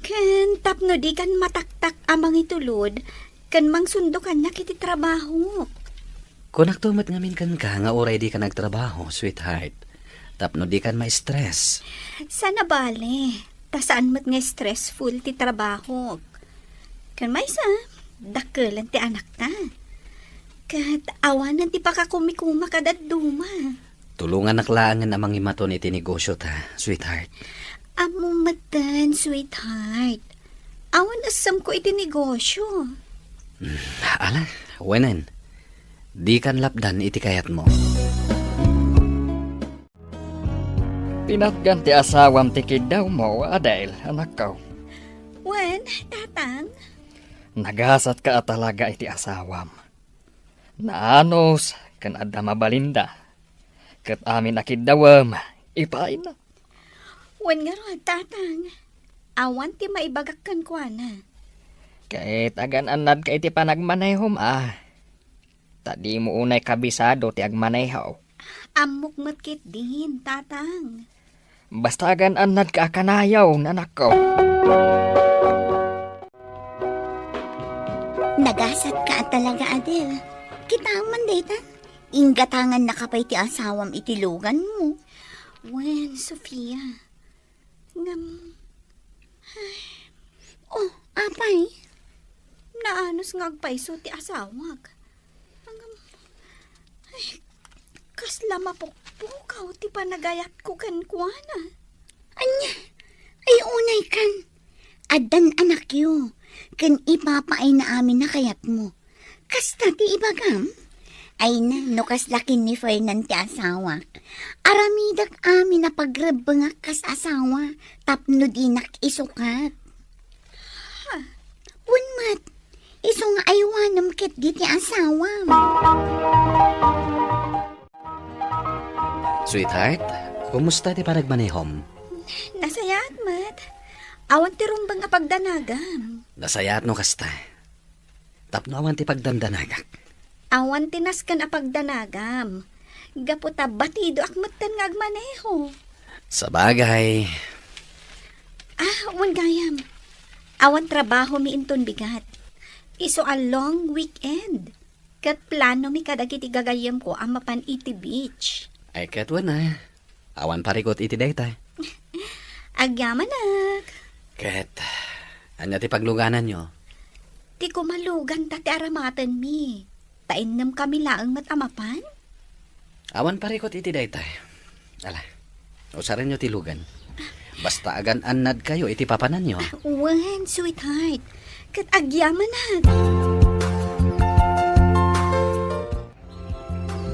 ken tapno dikan mataktak a mangitulod, ken mangsundo kaniak iti trabahok. Kunakto met ngamin kenka nga uray dikan agtrabaho, sweetheart, tapno dikan ma-stress. Saan a bale, ta saan met nga stressful ti trabahok. Ken maysa, dakkelen ti anakta. Ket awanen ti pakakumikuma kadadduma. Tulongannak laengen a mangimaton iti negosiota, sweetheart. Ammom metten, sweetheart. Awan essemko iti negosio. Mm, ala, wenen. Dikan lapdan iti kayatmo. Pinatgan ti asawam ti kiddawmo, Adele, anakko. Wen, tatang. Nagasatka a talaga iti asawam. Naanus ken adda mabalinda. Ket amin a kiddawem, ipaayna. Wen ngarud, tatang. Awan ti maibagak kenkuana. Ket agan-annadka iti panagmanehom a. Ta dimo unay kabisado ti agmaneho. Ammok met ketdin, tatang. Basta agan-annadka a kanayon, anakko. Nagasatka a talaga, Adele. Kitaem man dayta, inggatangannaka pay ti asawam iti luganmo. Wen, Sofia. Ngem, ay. Oh, apay? Naanus nga agpayso ti asawak. Ngem, ay, kasla mapukpukaw ti panagayatko kenkuana. Ania? Ay, unay kan. Addan anakyo, ken ipapaayna amin a kayatmo. Kasta ti ibagam? Ay na, no kasla ken ni Fernan ti asawak. Aramidek amin a pagrebbengak kas asawa tapno dinak isukat. Ha? Wen met, isu nga aywanem ketdi ti asawam. Sweetheart, kumusta ti panagmanehom? Nasayaat met. Awan ti rumbeng a pagdanagam. Nasayaat no kasta. Tapno awan ti pagdandanagak. Awan ti nasken a pagdanagam. Gapu ta batidoak metten nga agmaneho. Sabagay. Ah, wen gayam. Awan trabahomi inton bigat. Isu a long weekend. Ket planomi kadagiti gagayyemko a mapan iti beach. Ay, ket wen a. Awan parikut iti dayta. Agyamanak. Ket, ania ti paglugananyo? Ti kumalugan ta ti aramatenmi. Ta innem kami laeng met a mapan? Awan parikut iti dayta. Ala, usarenyo ti lugan. Basta agan-annadkayo iti papananyo. Ah, wen, sweetheart. Ket agyamanak.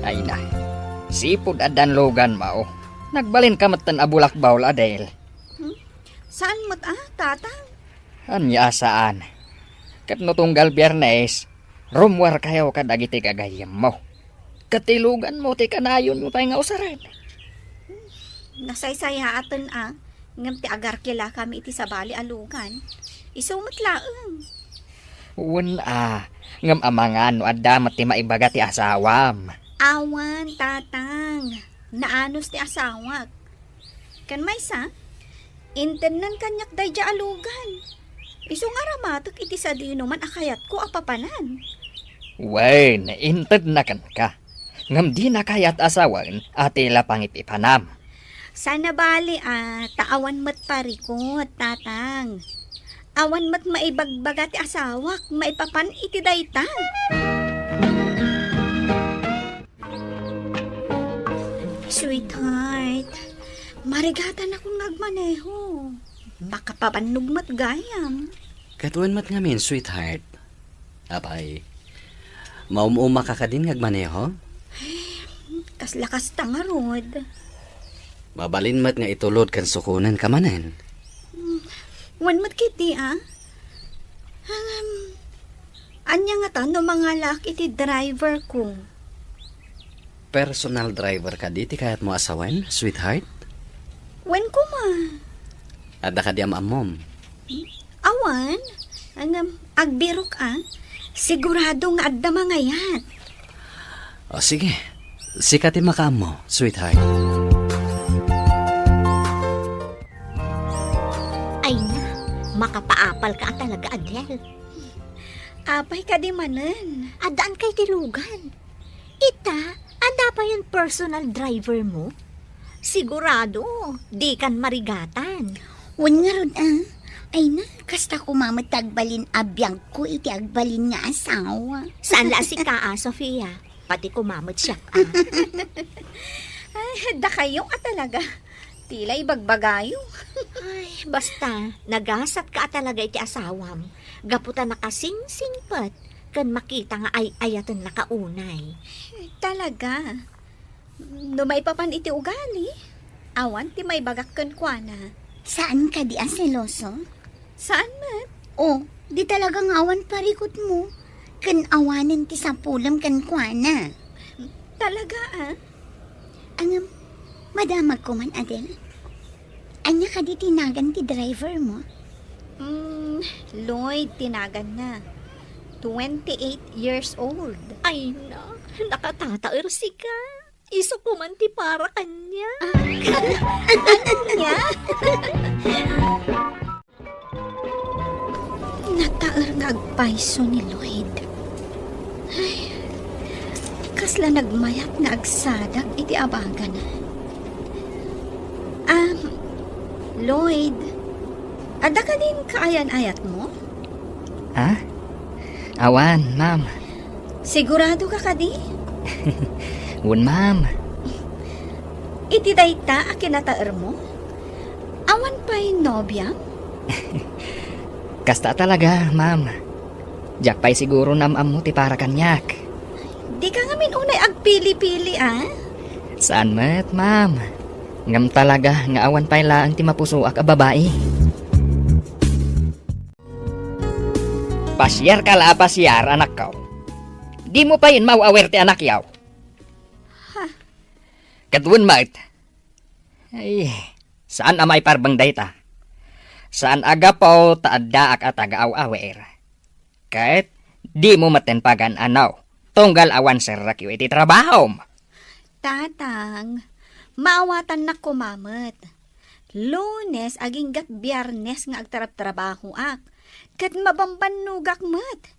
Ay na, sipud addan luganmo. Nagbalinka metten a bulakbaw, Adele. Hmm? Saan met a, tatang? Ania a saan? Ket no tunggal Biyernes, rummuarkayo kadagiti gagayyemmo. Ket ti luganmo ti kanayonmo pay nga usaren. Nasaysayaaten a, ngem ti agarkilakami iti sabali a lugan, isu met laeng. Wen a, ngem amangan no adda met ti maibaga ti asawam. Awan, tatang. Naanus ti asawak. Ken maysa, intednan kaniak daydiay a lugan. Isu nga aramatek iti sadinoman a kayatko a papanan. Wen, intedna kenka. Ngem dina kayat a sawen a ti la pangipipanam. Saan a bali a, ta awan met parikut, tatang. Awan met maibagbaga ti asawak maipapan iti dayta. Sweetheart, marigatanakon nga agmaneho. Makapabannog met gayam. Ket wen met ngamin, sweetheart. Apay, maum-umaka kadin nga agmaneho? Kasla kasta ngarud. Mabalin met nga itulod ken sukonenka manen. Hmm, wen met ketdi a. Ngem, ania ngata no mangalaak iti driver ko? Personal driver kadi ti kayatmo a sawen, sweetheart? Wen koma. Adda kadi am-ammom? Awan. Ngem, agbirok a. Sigurado nga adda mangayat. O, sige. Sika ti makaammo, sweetheart. Ay na, makapaapalka a talaga, Adel. Apay kadi manen? Addaan kay ti lugan. Ita, adda payen personal driver mo? Sigurado, dikan marigatan. Wen ngarud a. Ay na, kasta koma met ti agbalin a biagko iti agbalin nga asawa. Saan la a sika a, Sofia. Pati koma met siak a. Ay, dakayo a talaga. Ti la ibagbagayo. Ay, basta, nagasatka a talaga iti asawam. Gapu ta nakasingsingpet ken makita nga ay-ayatennaka unay. Talaga? No maipapan iti ugali, awan ti maibagak kenkuana. Saan kadi a seloso? Saan met? O, di talaga nga awan parikutmo. Ken awanen ti sapulem kenkuana. Talaga a? Ngem, madamagko man, Adel. Ania kadi ti nagan ti driver mo? Mm, Lloyd ti naganna. Twenty-eight years old. Ay na, nakatataer sika. Isu ko man ti para kaniak. Ania? Nataer nga agpayso ni Lloyd. Ay, kasla nagmayat nga agsadag iti abagana. Ah, Lloyd, adda kadin kaayan-ayatmo? Ha? Awan, ma'am. Sigurado ka kadi? Wen, ma'am. Iti dayta a kinataermo? Awan pay nobiam? Kasta talaga, ma'am. Diak pay siguro nam-ammo ti para kaniak. Dika ngamin unay agpili-pili, a? Saan met, ma'am. Ngem talaga nga awan pay laeng ti mapusoak a babai. Pasiarka la a pasiar, anakko. Dimo payen maaw-awer ti anakyo. Ha? Ket wen met. Ay, saan a maiparbeng dayta. Saan a gapu ta addaak a taga-aw-awer. Ket dimo metten pagan-anaw, tunggal awan serrekyo iti trabahom. Tatang, maawatannak koma met. Lunes agingga't Biernes nga agtrabtrabahoak, ket mabambannogak met.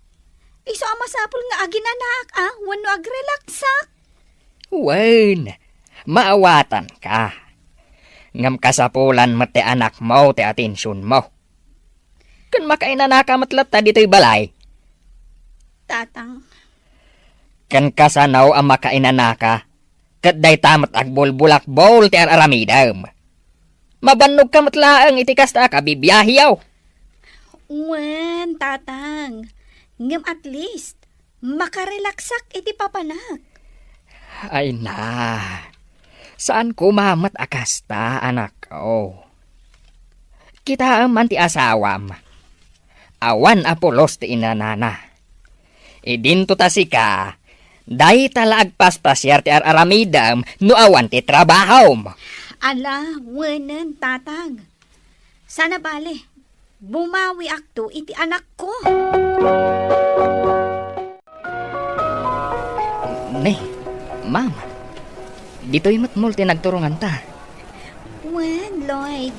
Isu a masapul nga aginanaak a wenno agrelaksak. Wen, maawatanka. Ngem kasapulan met ti anakmo ti atensionmo. Ken makainanaka met latta ditoy balay. Tatang. Ken kasano a makainanaka, ket dayta met agbulbulakbol ti ar-aramidem. Mabannogka met laeng iti kasta a kabibiahiyo. Wen, tatang. Ngem at least, makarelaksak iti papanak. Ay na, saan koma met a kasta, anakko. Kitaem man ti asawam. Awan a pulos ti inanana. Idinto ta sika, Dayta la agpaspasiar ti ar-aramidem no awan ti trabahom. Ala, wenen, tatang. Sana bale, bumawiakto iti anakko. Ne, ma'am, ditoy met mall ti nagturonganta. Wen, Lloyd,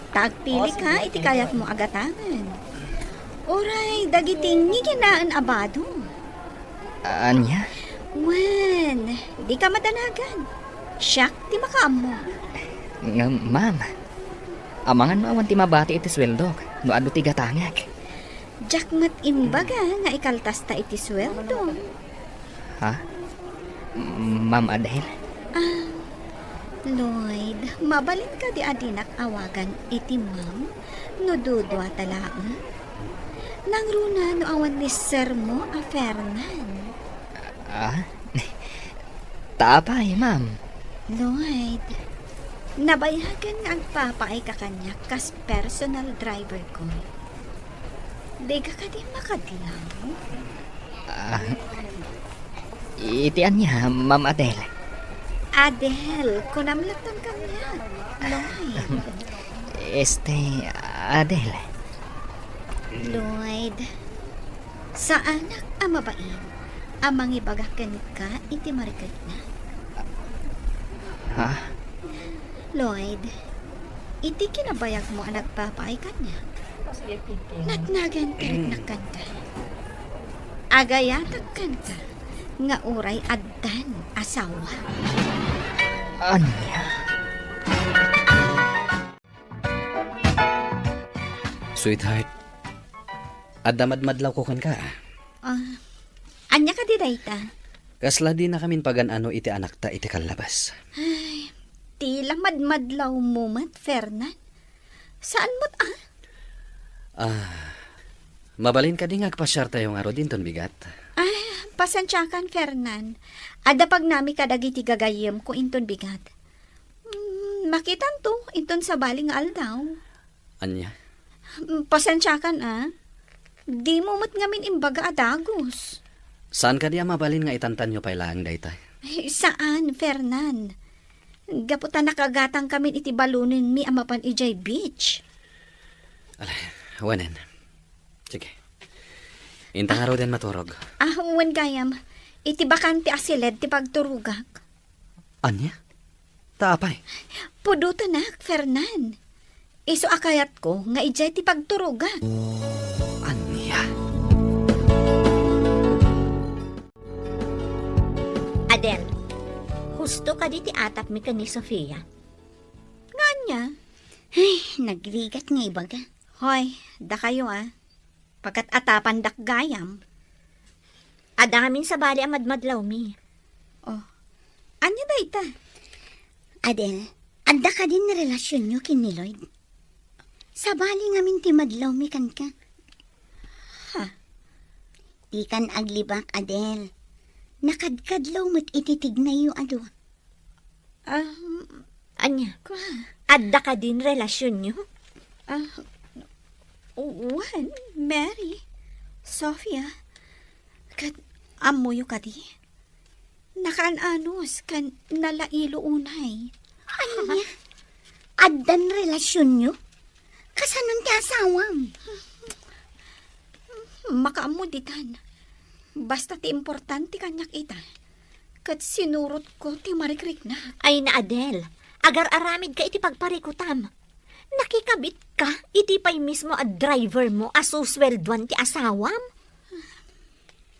ta agpili ka iti kayatmo a gatangen. Uray dagiti ngiginaen a bado. Ania? Wen, dika madanagan. Siak ti makaammo. Ngem, ma'am, amangan no awan ti mabati iti sueldok no adu ti gatangek. Diak met imbaga nga ikaltasta iti sueldo. Ha? Ma'am Adele? Ah, Lloyd, mabalin kadi a dinak awagan iti ma'am no duduata laeng? Nangruna no awan ni sir mo a Fernan. Ah? Ta apay, ma'am? Lloyd, nabayagan nga agpapaay ka kaniak kas personal driver ko. Dika kadi makadlaw? Ah, iti ania, Ma'am Adele? Adele, kunam latta kaniak, Lloyd. Este, Adele. Lloyd, saanak a mabain a mangibaga kenka iti mariketna. Ha? Lloyd, iti kinabayagmo a nagpapaay kaniak, natnagan ti riknak kenka. Agayatak kenka nga uray addan asawa. Ania? Sweetheart, adda madmadlawko kenka. Ah, ania kadi dayta? Kasla dinakamin pagan-ano iti anakta iti kallabas. Ay, tila madmadlawmo met, Fernan. Saan met, ah? Ah, mabalin kadi nga agpasiartayo ngarud inton bigat? Ah, pasensiakan, Fernan. Adda pagnami kadagiti gagayyemko inton bigat. Mm, makitanto inton sabali nga aldaw. Ania? Mm, pasensiakan, ah. Dimo met ngamin imbaga a dagus. Saan kadi a mabalin nga itantanyo pay laeng dayta? Ay, saan, Fernan. Gapu ta nakagatangkamin iti balonenmi a mapan idiay beach. Ala, wenen. Sige. Inta ngaruden maturog. Ah, wen gayam. Iti bakante a siled ti pagturogak. Ania? Ta apay? Pudotenak, Fernan. Isu a kayatko nga idiay ti pagturogak. Ania? Adel, husto kadi ti atapmi ken ni Sofia? Nga ania? Ay, nagrigat nga ibaga. Hoy, dakayo, ah. Pagkat-atapandak gayam. Adda ngamin sabali a madmadlawmi. Oh, ania dayta? Adel, adda kadin relasionyo ken ni Lloyd? Sabali ngamin ti madlawmi kenka. Ha? Dikan aglibak, Adel. Nakadkadlaw met iti tignayyo a dua. Ah, ania? Kua? Adda kadin relasionyo? Ah, wen, Mary, Sofia, ket ammoyo kadi? Nakaan-anos ken nalailo unay. Ania? Addan relasionyo? Kasanon ti asawam? Makaammo ditan. Basta ti importante kaniak ita, ket sinurotko ti marikriknak. Ay na, Adel, agar-aramidka iti pagparikutam. Nakikabitka iti pay mismo a drivermo a susueldoan ti asawam?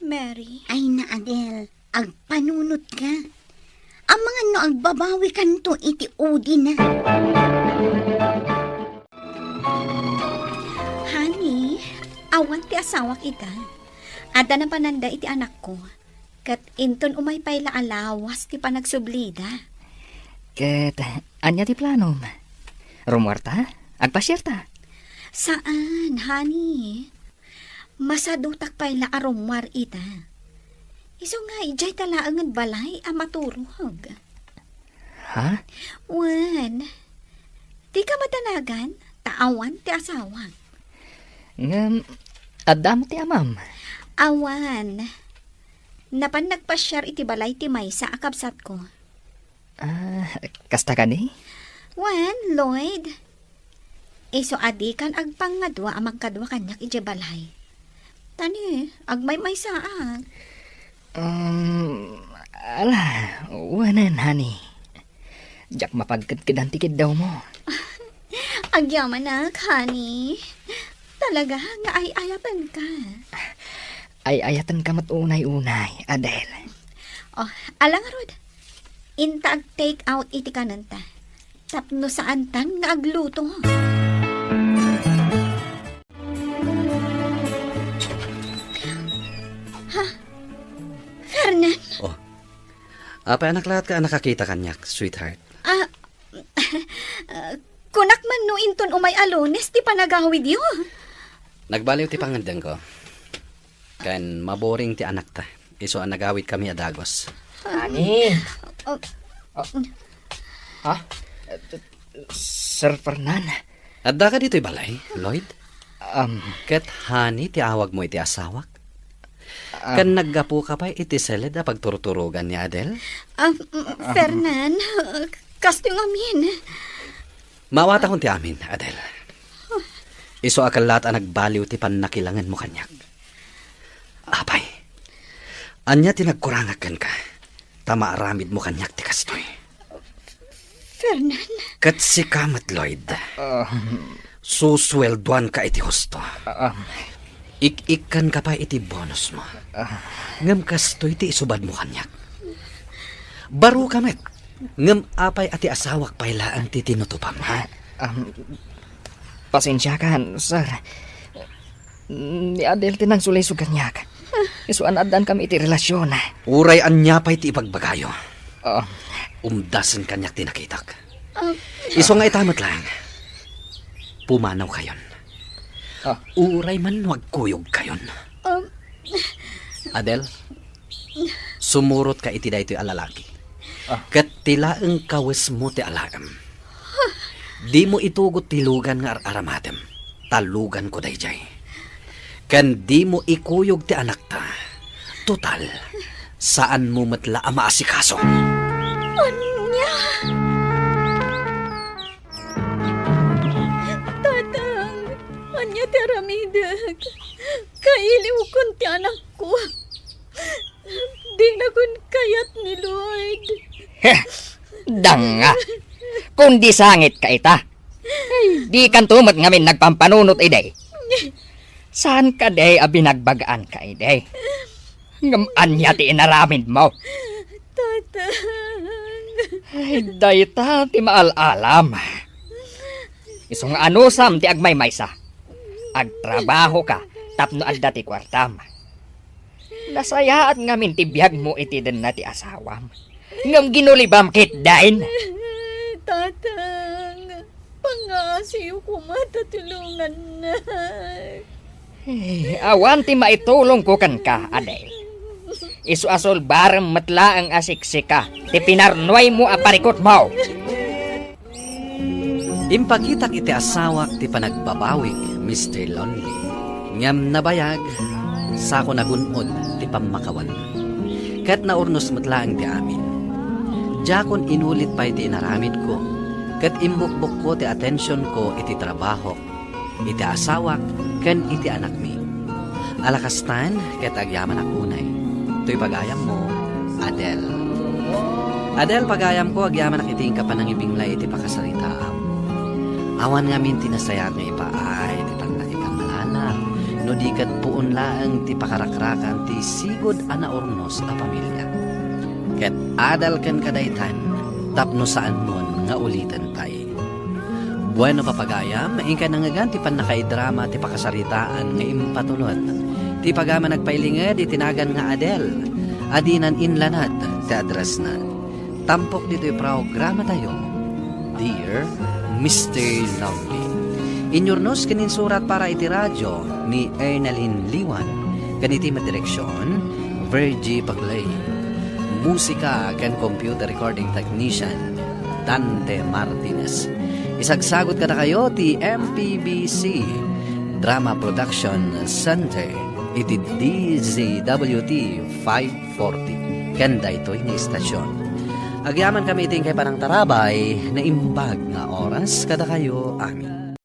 Mary. Ay na, Adel, agpanunotka. Amangan no agbabawikanto iti udina. Honey, awan ti asawak ita. Adda napananda iti anakko. Ket inton umay pay la a lawas ti panagsublida. Ket ania ti planom? Rummuarta? Agpasiarta? Saan, honey. Masadutak pay la a rummuar ita. Isu nga idiay ta laengen balay a maturog. Ha? Wen, dika madanagan ta awan ti asawak. Ngem, adda met ti amam? Awan. Napan nagpasiar iti balay ti maysa a kabsatko. Ah, kasta kadi? Wen, Lloyd. Isu a dikan agpangngadua a mangkadua kaniak idiay balay. Ta ni, agmaymaysaak. Um, ala, wenen, honey. Diak mapagkedkedan ti kiddawmo. Agyamanak, honey. Talaga nga ay-ayatenka. Ay-ayatenka met unay-unay, Adele. Oh, ala ngarud. Inta ag-take out iti kanenta. Tapno saantan nga agluto. Ha? Fernan? Oh. Apay a naklaat ka a nakakita kaniak, sweetheart? Ah, ah, kunak man no inton umay a Lunes ti panagawidyo. Nagbaliw ti pangngeddengko. Ken maboring ti anakta. Isu a nagawidkami a dagus. Ani? Oh. Ah. Ha? Sir Fernan? Addaka ditoy balay, Lloyd? Um, Ket honey ti awagmo iti asawak? Ah. Ken naggapuka pay iti seled a pagturturogan ni Adel? Ah, mm, Fernan, kastoy ngamin. Maawatakon ti amin, Adel. Isu a kellaat a nagbaliw ti pannakilangenmo kaniak. Apay, ania ti nagkurangak kenka? Ta maaramidmo kaniak ti kastoy. Fernan? Ket sika met, Lloyd. Ah. Susueldoanka iti husto. Ah. Ik-ikkanka pay iti bonusmo. Ah. Ngem kastoy ti isubadmo kaniak. Baroka met. Ngem apay a ti asawak pay laeng ti tinutupam, ha? Ah, um, pasensiakan, sir. Ni Adel ti nangsulisog kaniak. Isu a naaddaankami iti relasyon. Uray ania pay ti ibagbagayo. Ah. Umdasen kaniak ti nakitak. Ah. Isu nga ita met laeng. Pumanawkayon. Ah. Uray man no agkuyogkayon. Ah. Adel, sumurotka iti daytoy a lalaki. Ah. Ket ti laeng kawesmo ti alaem. Dimo itugot ti lugan nga ar-aramatem, ta luganko daydiay. Ken dimo ikuyog ti anakta. Total, saanmo met la a maasikaso. Ania? Tatang, ania ti aramidek? Kailiwkon ti anakko. Dinakon kayat ni Lloyd. Heh! Danga! Kundi sangit ka ita. Ay, dikanto met ngamin nagpampanunot idi. Saan ka di a binagbagaanka idi? Ngem ania ti inaramidmo? Tatang. Ay, dayta ti maal-alam. Isu nga anusam ti agmaymaysa. Agtrabaho ka tapno adda ti kuartam. Nasayaat ngamin ti biagmo iti denna ti asawam. Ngem ginulibam ketdin. Tatang, pangaasiyo koma ta tulongannak. Eh, awan ti maitulongko kenka, Adel. Isu a sulbarem met laeng a siksika ti pinarnuaymo a parikutmo. Impakitak iti asawak ti panagbabawik, Mister Lonely. Ngem nabayag, sako nagun-od ti pammakawan. Ket naurnos met laeng ti amin. Diakon inulit pay ti inaramidko, ket imbukbokko ti atensionko iti trabahok, iti asawak, ken iti anakmi. Ala kastan, ket agyamanak unay. Toy pagayammo, Adel. Adel, pagayamko, agyamanak iti inka panangibinglay iti pakasaritaam. Awan ngamin ti nasayaat nga ipaay ti pannakikamalala, no di ket puon laeng ti pakarakrakan ti sigud a naurnos a pamilia. Ket adal kenka daytan tapno saanmon nga uliten pay. Bueno, papagayam, inkay nangngegan ti pannakaidrama ti pakasaritaan nga impatunot ti pagayam a nagpailinged iti nagan nga Adel, a dinan inlanad ti addressna. Tampok ditoy programatayo, Dear Mister Lonely. Inyurnos ken insurat para iti radio ni Ernalyn Liwan, ken iti met direksion, Virgie Paglay. Musika ken computer recording technician, Dante Martinez. Isagsagut kadakayo ti M P B C Drama Production Center. iti D Z W T five forty ken daytoy nga istasyon. Agyamankami iti inkay panangtarabay, naimbag nga oras kadakayo amin.